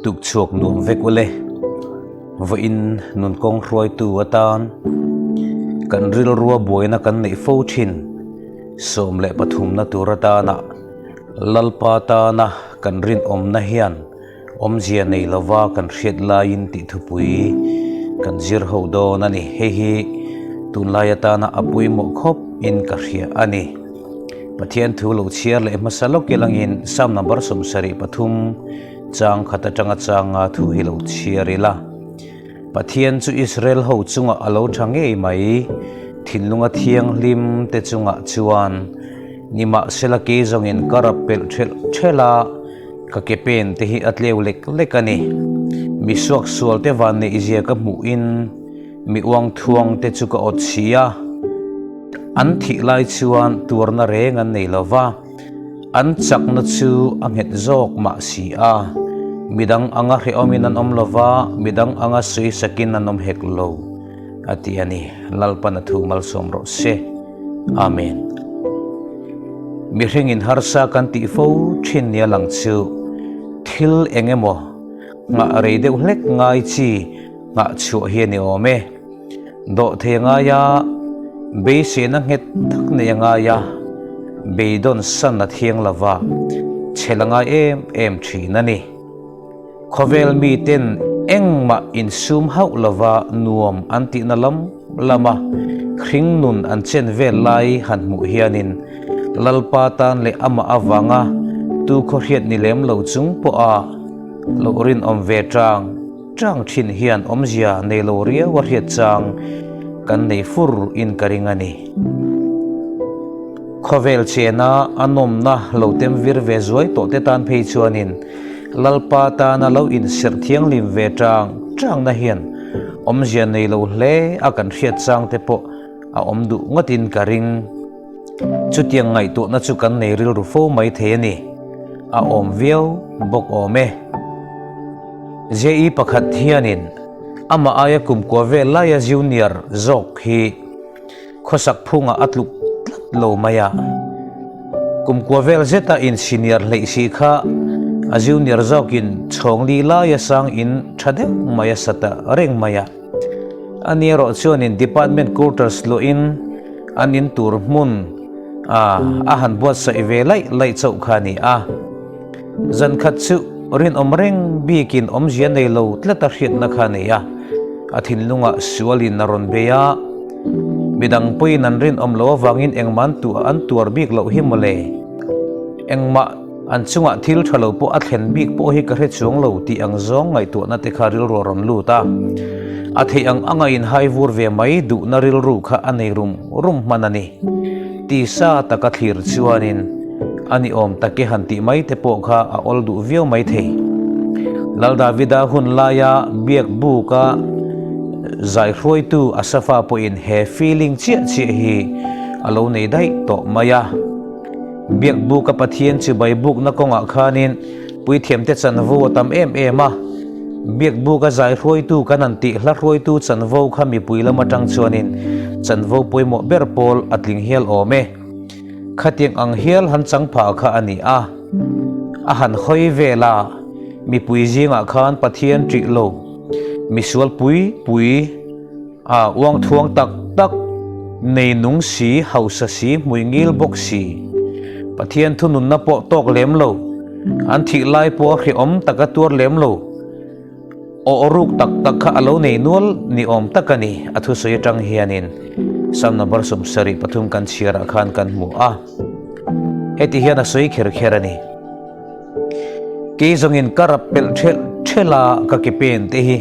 Tukchhuak nuam vek ule. Vawiin nun kawng hruaitu atan kan rilrua buaina kan neih fo thin 13 na tur atana Lalpa tana kan rinawmna hian awmzia nei lova kan hriat laiin tih thupui kan zir ho dawn a ni. Hei hi tunlai atana a pawimawh khawp in ka hria a ni. Pathian thu lo chhiar leh hmasa lawk ilangin Psalm number 73 chang khat atanga changa thu hi lo chhiar ila. Pathian chu Israel ho chungah a lo tha ngei mai, thinlunga thianghlim te chungah chuan nimahsela kei zawngin ka rap pelh thelh thelh a, ka ke pen te hi a tleu lek lek a ni. Mi suaksual te van neihzia ka hmuhin mi uang thuang te chu ka awt si a, an thih lai chuan tuarna reng an nei lo va. An chakna chu a nghet zawk mah si a, midang anga hrehawmin an awm lo va, midang anga sawisakin an awm hek lo, a ti a ni. Lalpan a thu malsawm rawh se. Amen. Mihringin harsa kan tih fo thin nia lang chu thil eng emaw nghah rei deuh hlek ngai chi nghah chhuah hi a ni awm e. Dawh thei a ngai a, beiseina nghet tak nei a ngai a, beidawn san a thiang lo va, chhel a ngai em em thin a ni. Khawvel miten engmah insum hauh lova nuam an tihna lam lama hring nun an chen vel lai han hmuh hianin Lalpa tan leh amah avanga tu khawhriat ni lem lo chung pawha lo rinawm ve tang Chang thin hian awmzia nei lo riau a hriat chang kan nei fur in ka ring a ni. Khawvel chena a nawmna lo tem vir ve zuai tawh te tan phei chuanin Lalpa tana lo inserh thianghlim ve chang changna hian awmzia nei lo hle a kan hriat chang te pawh a awm duh ngawtin ka ring. Chutiang ngaihtuahna chu kan nei rilru fo mai thei a ni. A awm viau bawk awm e. JE pakhat hianin amah aia kumkua vel laia junior zawk hi khawsak phungah a tluk tlat lo mai a. Kumkua vel zeta in senior hleih si kha a junior zawkin chhawngli laia sang in tha deuh mai a sa ta reng mai a. Ani erawh chuanin department quarters luahin an in tur hmun a a han buatsaih ve laih laih chauh kha a ni a. Zan khat chu rinawm reng bikin awmzia nei lo tlat a hriatna kha a nei a, a thinlungah sualin a rawn bei a, midang pawhin an rinawm loh avangin engmah an tuah an tuar bik loh hi mawle. Engmah an chungah thil tha lo pawh a thlen bik pawh hi ka hre chuang lo tih ang zawng ngaihtuahna te kha rilru a rawn lut a. A theih ang anga inhai vur ve mai duhna rilru kha a nei rum rum hman a ni. Tisa taka thlir chuanin a ni awm tak e han tih mai te pawh kha a awl duh viau mai thei. Lal Davida hun laia biak buka zai hruaitu Asafa pawhin he feeling chiah chiah hi a lo nei daih tawh mai a. Biak buka Pathian chibai bukna kawngah khanin puithiamte chanvo a tam em em a. Biak buka zai hruaitu kan han tih hla hruaitu chanvo kha mipui lam atang chuanin chanvo pawimawh ber pawl a tling hial awm e. Khatiang ang hial han chang phah kha a ni a. A han hawi vel a, mipui zingah khan Pathian ṭih lo, misual pui pui, A uang thuang tak tak, nei nung si, hausa si, hmui ngil bawk si. Pathian thununna pawh tawk lem lo, an thih lai pawh a hrehawm tak a tuar lem lo. Aw ruk tak tak kha a lo nei nual ni awm tak a ni, a thusawi atang hianin Psalm number 73 kan chhiarah khan kan hmu a. Heti hian a sawi kher kher a ni. Kei zawngin ka rap pelh thelh thelh a, ka ke pen te hi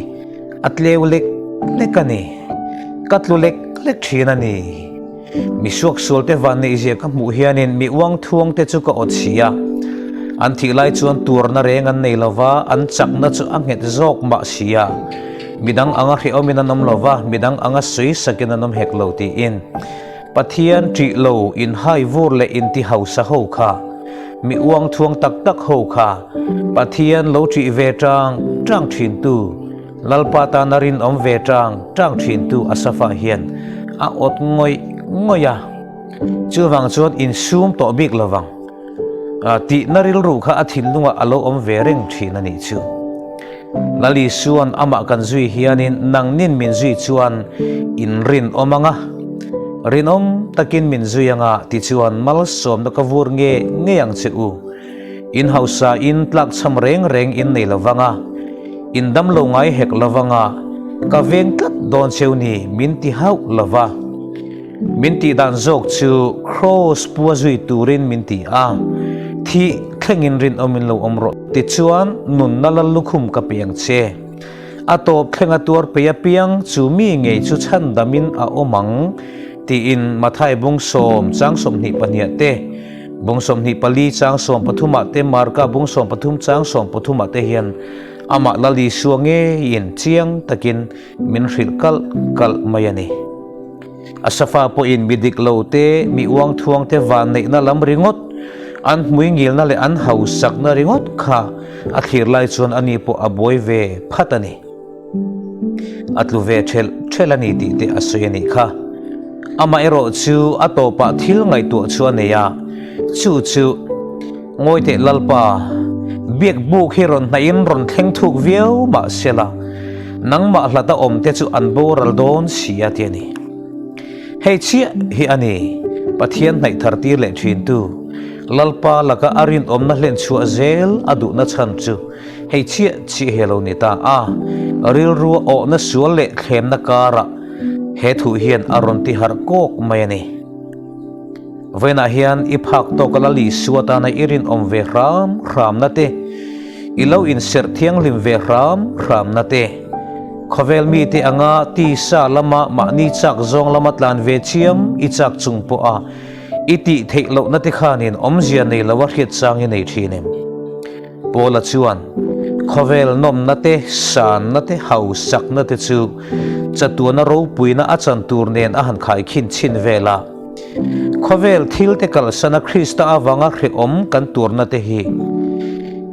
a tleu lek lek a ni. Ka tlu lek lek thin a ni. Mi suaksual te van neihzia ka hmuh hianin mi uang thuang te chu ka awt si a. An thih lai chuan tuarna reng an nei lo va, an chakna chu a nghet zawk mah si a. Midang anga hrehawmin an awm lo va, midang anga sawisakin an awm hek lo tiin. Pathian ṭih lo inhai vur leh inti hausa ho kha, mi uang thuang tak tak ho kha, Pathian lo ṭih ve ṭang ṭang ṭhintu, Lalpa tana rinawm ve ṭang ṭang ṭhintu Asafa hian a awt ngawih ngawih a. Chuvang chuan insum tawh bik lovang tihna rilru kha a thinlungah a lo awm ve reng ṭhin a nih chu. Lal Isua'n amah kan zui hianin nangnin min zui chuan in rinawm ang a, rinawm takin min zui ang a tichuan malsawmna ka vur nge ngei ang che u. In hausa in tlakchham reng reng in nei lovang a, in dam lo ngai hek lovang a, ka veng tlat dawn cheu ni min ti hauh lova. Min tih dan zawk chu Kraws pua zui turin min ti a, thih thlengin rinawmin lo awm rawh tichuan nunna lal lukhum ka pe ang che. A tawp thlenga tuar pei apiang chu mi ngei chu chhandamin a awm ang tiin Mathai bung sawm chang 22 te, bung 24 chang 13 te, Marka bung 13 chang 13 te hian amah Lal Isua ngeiin chiang takin min hrilh kalh kalh mai a ni. A safa pawhin mi dik lo te, mi uang thuang te vanneihna lam ringawt, an hmui ngilna leh an hausakna ringawt kha a thlir lai chuan ani pawh a buai ve phat a ni. A tlu ve ṭhelh ṭhelh a ni tih te a sawi a nih kha. Amaherawh chu a tawpah thil ngaihtuah chu a nei a, chu chu Ngawi teh Lalpa, biak buk hi rawn hnaih in rawn thleng thuk viau mah sela, nangmah hlata awm te chu an boral dawn si a ti a ni. Hei chiah hi a ni, Pathian hnaih thar tir leh thin tu, Lalpa laka a rinawmna hlen chhuah zel a duhna chhan chu hei chiah chiah hi a lo ni ta a, rilrua awhna sual leh thlemna karah he thu hian a rawn ti harh kawk mai a ni. Vawiinah hian i phak tawk a Lal Isua tana i rinawm ve hram hramna te, i lo inserh thianghlim ve hram hramna te, khawvel mite anga tisa lama mahni chak zawng lama tlan ve chiam i chak chung pawha i tih theih lohna te khanin awmzia nei loa hriat chang i nei thin em? Paula chuan khawvel nawmna te, sanna te, hausakna te chu chatuana ropuina a chan tur nen a han khaikhin chhin vel a. Khawvel thil te kalsana Krista avanga hrehawm kan turna te hi,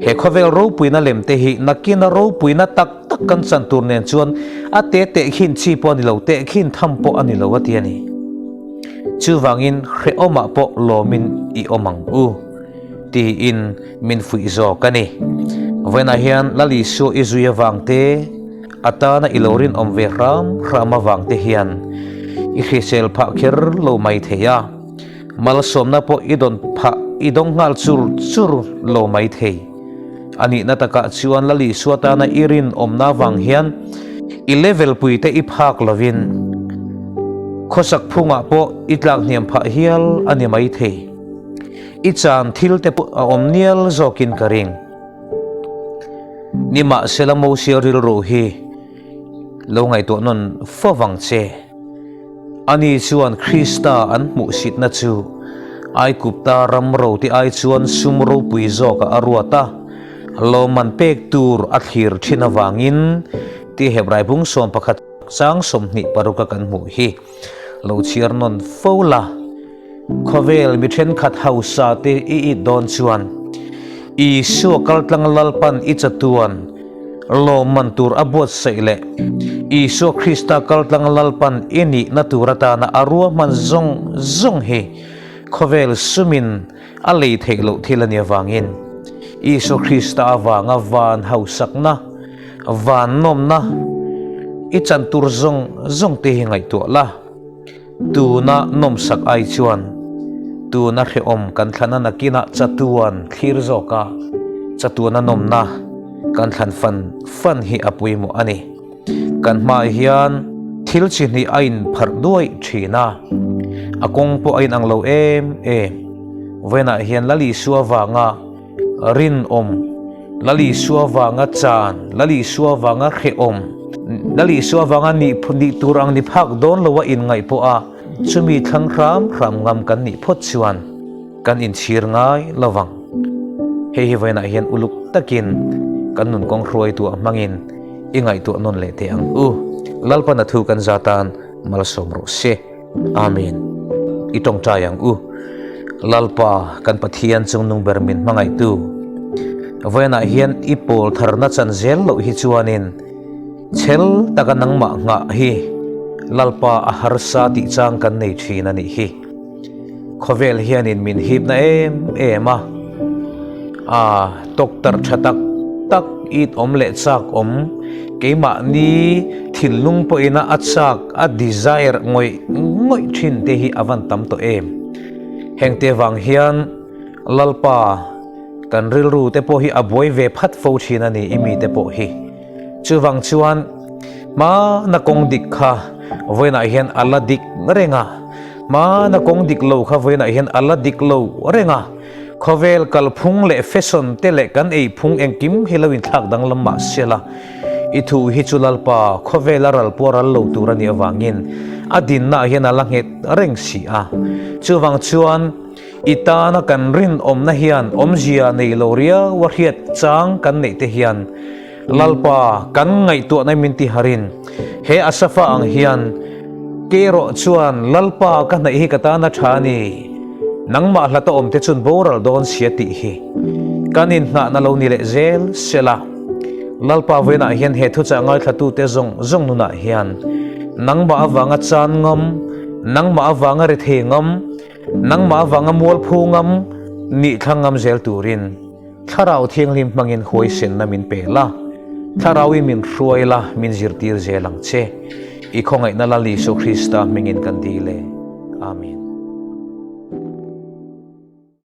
he khawvel ropuina lem te hi nakina ropuina tak tak kan chan tur nen chuan a te tehkhin chi pawh a ni lo, tehkhin tham pawh a ni lo a ti a ni. Chuvangin hrehawmah pawh lawmin i awm ang u tiin min fuih zawk a ni. Vawiinah hian Lal Isua i zui avang te, A tana i lo rinawm ve hram hram avang te hian i hrisel phah kher lo mai thei a, malsawmna pawh i dawn phah i dawng nghal chur chur lo mai thei. A nihna takah chuan Lal Isua tana i rinawmna avang hian i level pui te i phak lovin khawsak phungah pawh i tlak hniam phah hial a ni mai thei. I chan thil te pawh a awm nial zawkin ka ring. Nimahsela Mosia rilru hi lo ngaihtuah nawn fo vang che. Ani chuan Krista an hmuhsitna chu Aigupta ram roti ai chuan sum ropui zawkah a ruat a, lawmman pek tur a thlir thin avangin tih Hebrai bung 11 chang 26 a kan hmuh hi lo chhiar nawn fo la. Khawvel mi thenkhat hausa te i it dawn chuan Isua kaltlang Lalpan i chatuan lawmman tur a buatsaih leh Isua Krista kaltlang Lalpan i nihna tur atana a ruahman zawng zawng hi khawvel sumin a lei theih loh thil a nih avangin Isua Krista avanga van hausakna, van nawmna i chan tur zawng zawng te hi ngaihtuah la. Tuna nawmsak ai chuan tuna hrehawm kan thlan a nakinah chatuan thlir zawka chatuana nawmna kan thlan fan fan hi a pawimawh a ni. Kan hmaah hian thil chi hnih a inpharh duai thin a, a kawng pawh a inang lo em em. Vawiinah hian Lal Isua vanga Rinawm, Lal Isua vanga chan, Lal Isua vanga hrehawm, Lal Isua vanga nih nih tur ang ni phak dawn lo a inngaih pawh a, chumi thlang hram hram ngam kan nih phawt chuan kan inchhir ngai lo vang. Hei hi vawiinah hian uluk takin kan nun kawng hruaituah hmangin i ngaihtuah nawn leh teh ang u. Lalpana thu kan za tan malsawm rawh se. Amen. I tawngtai ang u. Lalpa kan Pathian chungnung ber min hmangaihtu. Vawiinah hian i pawl tharna chan zel loh hi chuanin chhel taka nangmah nghah hi Lalpa a harsa tih chang kan nei thin a nih hi. Khawvel hianin min hipna em em a, a doctor tha tak. tak it awm leh chak awm, keimahni thinlung pawhina a chak, a desire ngawih ngawih thin te hi a van tam tawh em. Hengte vang hian Lalpa kan rilru te pawh hi a buai ve phat fo thin a ni i mite pawh hi. Chuvang chuan hmana kawng dik kha vawiinah hian a la dik reng a, hmana kawng dik lo kha vawiinah hian a la dik lo reng a. Khawvel kalphung leh fashion te leh kan eiphung engkim hi lo inthlak danglam mah se la, i thu hi chu Lalpa khawvela ral pawh ral lo tur a nih avangin a dinnaah hian a la nghet reng si a. Chuvang chuan i tana kan rinawmna hian awmzia nei lo riau a hriat chang kan neih te hian Lalpa, kan ngaihtuahna min ti harin, he Asafa ang hian, Kei erawh chuan Lalpa ka hnaih hi ka tan a tha a ni, nangmah hlata awmte chun boral dawn sia tih hi kan inhnahna lo ni leh zel sela. Lalpa vawiinah hian he thuchah ngaithlatute zawng zawng nunah hian nangmah avanga chan ngam, nangmah avanga rethei ngam, nangmah avanga mualphu ngam nih thlang ngam zel turin, Thlarau Thianghlim hmangin huaisenna min pe la, Thlarauin min hruai la, min zirtir zel ang che. I khawngaihna Lal Isua Krista hmingin kan dil e. Amen.